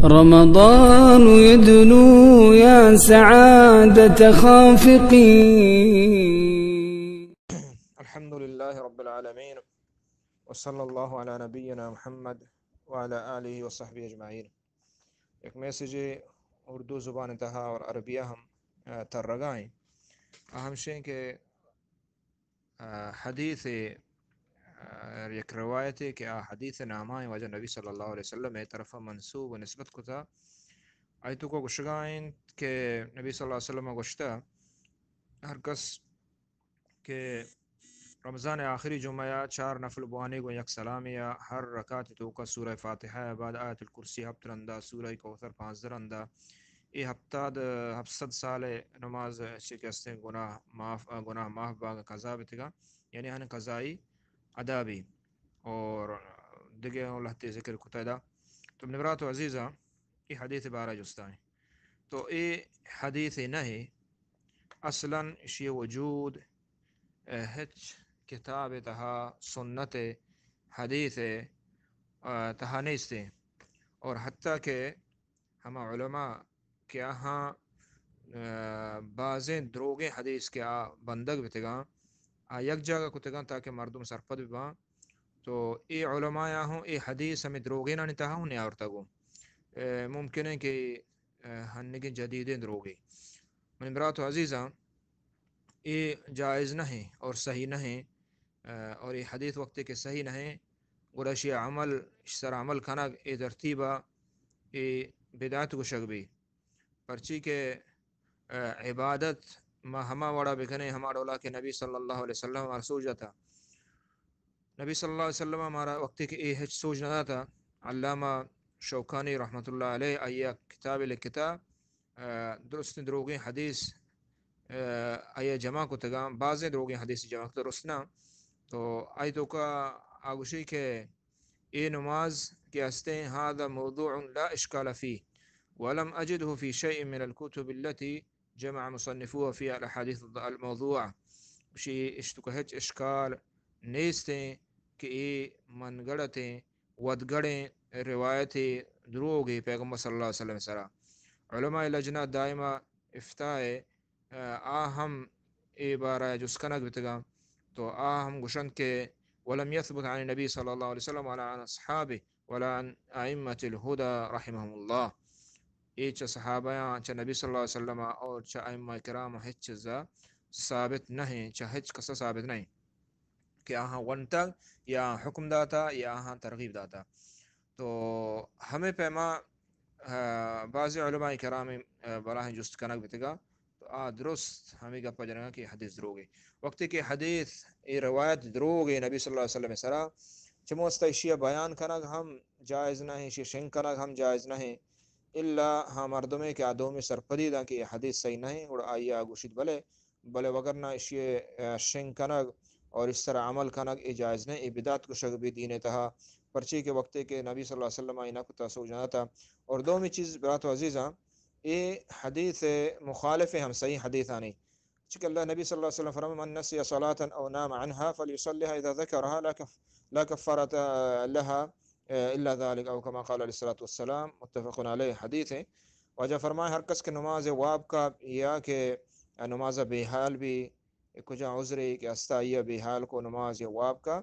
رمضان يدنو يا سعادة خافقين. الحمد لله رب العالمين، وصلى الله على نبينا محمد وعلى آله وصحبه أجمعين. یک میسجے اردو زبان تہا اور عربیہ ہم، آ، ترگائیں۔ آ ہمشیں کہ آ، حدیث، آ، یک روایتے کہ آ حدیث نامائیں واجہ نبی صلی اللہ علیہ وسلم ءِ طرف منسوب و نسبت کتا۔ آئی توکا گوشگا انت کہ نبی صلی اللہ علیہ وسلم گوشتا، ہر کس کہ رمضان آخری جمعہ یا چار نفل بوانے گو یک سلام یا ہر رکعت توکا سورہ فاتحہ بعد آیت الکرسی ہپت رندا، سورہ کوثر پانزدہ رندا، اے ہپتاد، ہپت سد سال نماز چی کہ استیں گناہ معاف، گناہ معاف باغ قضا بتگا، یعنی ہن قضائی ادا بی۔ اور دگہ اوں لہتے ذکر کتا دا۔ تو منی برات و عزیزاں، اے حدیث بارہ جستائیں۔ تو اے حدیث نہ، اصلاً اشی وجود، اے، ہچ کتاب تہا، سنت حدیث، آ، تہا نیستیں۔ اور حتیٰ کہ ہما علماء کہ آہاں، آ، بازیں دروگیں حدیث کہ آ بندگ بتگاں، آ یک جاگہ کتگاں تاکہ مردم سرپد بباں۔ تو اے علماء ہوں اے حدیث ہمیں دروگینانی تہا ہوں نیاورتگو۔ اے، ممکن ہے کہ، اے، ہنگیں جدیدیں دروگے۔ منی برات و عزیزاں، اے جائز نہ ہیں اور صحیح نہ ہیں۔ اے، اور اے حدیث وقتے کہ صحیح نہ ہیں، گڑا اشی عمل، اش سر عمل کنگ، اے ترتیبا اے بدعت گوشگ بی۔ پرچی کہ، اے، عبادت ما ہما وڑا بکنیں، ہما ڈولا کہ نبی صلی اللہ علیہ وسلم مارا سوج داتا۔ نبی صلی اللہ علیہ وسلم مارا وقتے کہ اے ہچ سوج نہ داتا، علامہ شوکانی رحمت اللہ علیہ آئی کتاب لکھتا، اے، درستیں دروگیں حدیث، اے، آئی جمع کتگاں، بازیں دروگیں حدیث جمع کتگاں، درست نہ۔ تو آئی توکا آ گوشی کہ اے نماز کہ استیں، هذا موضوع لا إشكال فيه، ولم أجده في شيء من الكتب التي جمع مصنفوها في الأحاديث الموضوعة۔ گوشی اش توکا ہچ اشکال نیستیں کہ اے من گڑتیں ودگڑیں روایت دروگے پیغمبر صلی اللہ علیہ وسلم سرا۔ علماء لجنہ دائمہ افتاء، آ ہم اے بارہ جست کنگ بتگاں، تو آ ہم گوشنت کہ ولم يثبت عن النبي صلى الله عليه وسلم ولا عن أصحابه ولا عن أئمة الهدى رحمهم الله۔ اے چہ صحابیاں، چہ نبی صلی اللہ علیہ وسلم اور چہ ائمہ کرام ہچ چیزا ثابت نہ ہیں، چہ ہچ کسا ثابت نہ ہیں کہ آہاں ونتگ یا حکم داتا یا آہاں ترغیب داتا۔ تو ہمے پیما، آ، بعضی علماء کرام، آ، بلاہیں جست کنگ بتگا، تو آ درست ہمے گپا جنگا کہ حدیث دروگے۔ وقتی کہ حدیث، اے روایت دروگے نبی صلی اللہ علیہ وسلم سرا، چموستا اشیا بیان کنگ ہم جائز نہ ہیں، اشیا شنگ کنگ ہم جائز نہ ہیں۔ الا ہاں مردمے کہ آ دومی سرپدی داں کہ اے حدیث صحیح نہ ہیں، گڑا آئیا گوشیت بلے، بلے وگرنہ اشی، آ، شنگ کنگ اور اش سرا عمل کنگ اے جائز نہ، اے بدعت گوشگ بی دین تہا، پرچی کہ وقتے کہ نبی صلی اللہ علیہ وسلم آئی نہ کتا، سوج نہ داتا۔ اور دومی چیز برات و عزیزاں، اے حدیث مخالف ہم صحیح حدیثانی، چونکہ اللہ نبی صلی اللہ علیہ وسلم فرمائے، من نسي صلاة أو نام عنها فليصلها إذا ذكرها لا كف-، لا كفارة لها إلا ذلك أو كما قال عليه الصلاة والسلام، متفق عليه حدیث ہیں۔ واجہ فرمائے، ہر کس کہ نماز واب کا یا کہ نماز بے حال بی، کجا عذرے کہ استا یا بے حال کو نماز یا واب کا،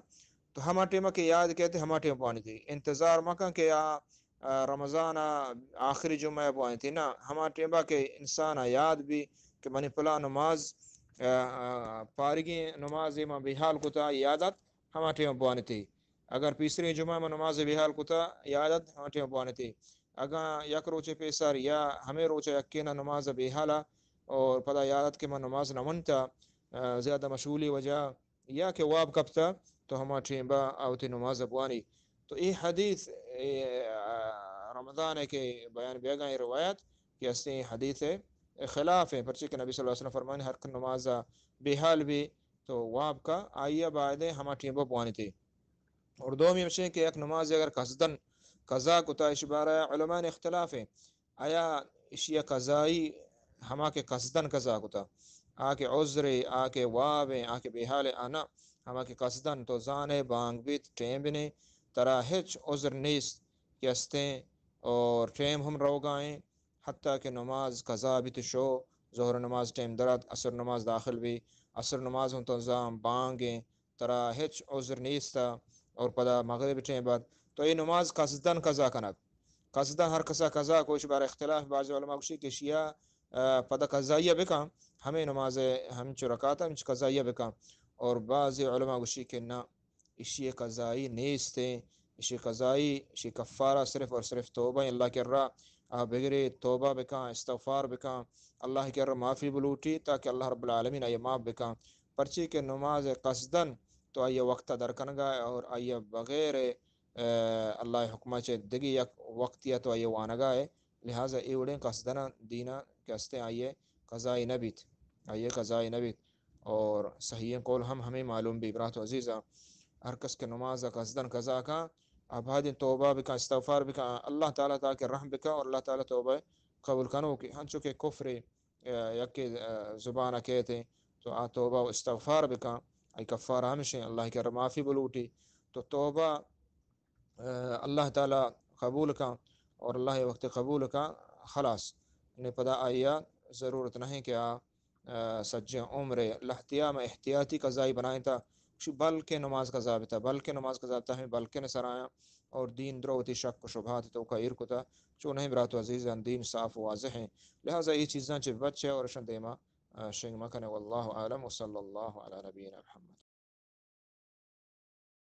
تو ہما ٹیمہ کہ یاد کیتے ہما ٹیمہ بوانیتی۔ انتظار مکن کہ آ، آ، رمضان آ آخری جمعہ بوانیتی۔ نہ، ہما ٹیمہ کہ انسان آ یاد بی کہ منی پلا نماز، آ، آ، پارگی نماز ما بے حال کتا، یاد ات، ہما ٹیمہ بوانیتی۔ اگر پیسری جمعہ ما نماز بے حال کتا، یاد ات، ہما ٹیمہ بوانیتی۔ اگاں یک روچے پیسر یا ہمے روچ یکینا نماز بے حالا اور پدا یاد ات کہ من نماز نہ ونتا، آ، زیادہ مشغولی وجہ یا کہ واب کپتا، تو ہما ٹیمبا آ وتی نماز بوانی۔ تو اے حدیث، اے، آ، رمضان ہے کہ بیان بیگا اے روایت کہ استیں حدیث خلاف ہیں، پرچے کہ نبی صلی اللہ علیہ وسلم فرمانے، ہر کہ نماز بے حال بی تو واب کا، آئیا باید ہما ٹیمبا بوانیتی۔ اور دومی ہمشیں کہ یک نماز اگر قصدن قضا کتا، اش بارہ علماء اختلاف ہیں۔ آیا اشی قضائی ہما کہ قصدن قضا کتا، آ کہ عذر، آ کہ واب، آ کہ بے حال، آ نہ، ہما کہ قصدن تو زانے بانگ بیت، ٹیم بنے، ترا ہچ عذر نیست کہ استیں، اور ٹائم ہم روگا ایں، حتیٰ کہ نماز قضا بیت، شو ظہر نماز ٹائم درات، عصر نماز داخل بی، عصر نماز ہم تو زان بانگ ایں، ترا ہچ عذر نیستا، اور پدا مغرب ٹائم بعد تو اے نماز قصدن قضا کنگ۔ قصدن ہر کسا قضا کو، اش بار اختلاف، بعض علماء گوشی کہ شیا، آ، پدا قضائیہ بکن، ہمیں نماز ہمچو رکعت ہمچ قضائیہ بکن، اور بعض علماء گوشی کہ نہ، اشی قضائی نیست ایں، اشی قضائی، اشی کفارہ صرف اور صرف توبہ ایں اللہ کرا، آ بگرے توبہ بکن، استغفار بکن، اللہ کرا معافی بلوٹی تاکہ اللہ رب العالمین آئی معاف بکن۔ پرچی کہ نماز قصدن تو آئی وقت در کنگا اور آئی بغیر، آ، اللہ حکمہ چے دگی یک وقتی تو آئی وانگا ایں، لہذا اے وڑیں قصدن دینا کہ استیں آئی قضائی نہ بیت، آئی قضائی نہ بیت۔ اور صحیح قول ہم ہمیں معلوم بی، برات و عزیزاں، ہر کس کہ نماز قصدن قضا کا، ابادین توبہ بکا، استغفار بکا، اللہ تعالی تاکہ رحم بکا اور اللہ تعالی توبہ قبول کنو کہ ہنچو کہ کفر، آ، یک، آ، زبان کہتے تو آ توبہ و استغفار بکا، آئی کفارہ ہمشیں اللہ کرا معافی بلوٹی۔ تو توبہ، آ، اللہ تعالی قبول کا اور اللہ وقت قبول کا، خلاص۔ نے پدا آئی ضرورت نہیں کہ آ، آ، سجیں عمر لہتیا میں احتیاطی قضائی بنائیں تا، شو بلکہ نماز قضا بتا، بلکہ نماز قضا بتا، ہمیں بلکہ نے سرایاں اور دین درو وتی شک و شبہات توکا ایر کتا، چو نہیں برات و عزیزاں دین صاف و واضح ایں، لہذا اے چیزاں چے بچے اور اشان دیما، آ، شنگ مکنے۔ واللہ اعلم وصلی اللہ علی نبینا محمد۔